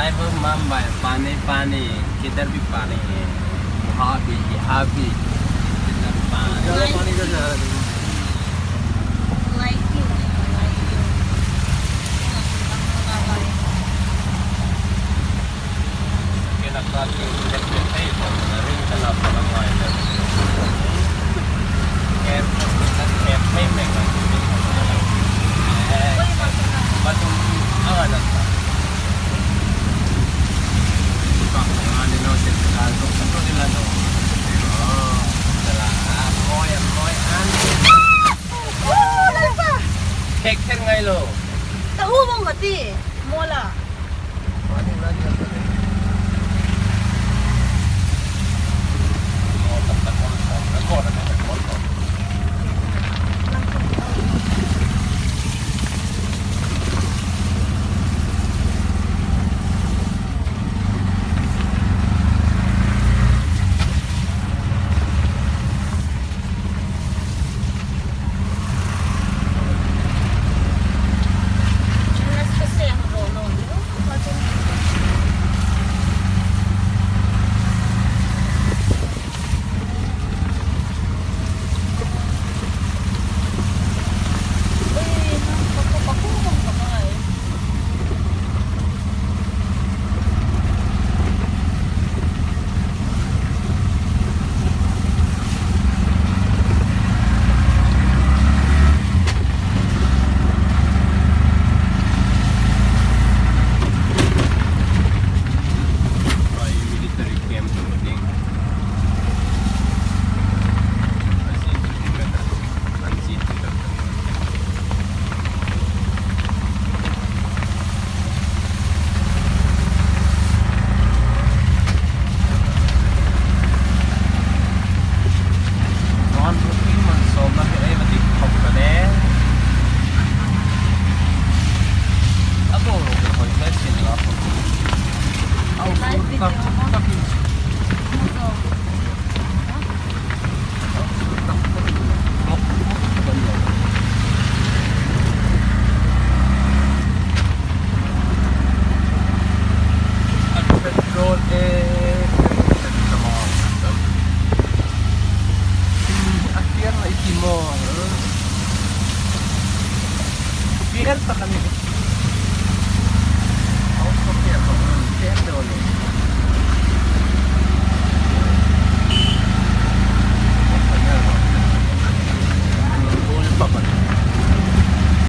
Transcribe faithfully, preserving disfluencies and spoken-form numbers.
Mumbai, pani, pani, kidhar bhi pani hai. Wahan bhi, yahan bhi, kidhar bhi pani. Zyada pani ka ja raha hai. Hek ther ngai lo. Ka hu vong mati. Mola. Petrol e, petrol e, come on. Hmm, a fier na i ti maw. Fier tak a ni. Auto fier tak a ni. Fier tak a ni.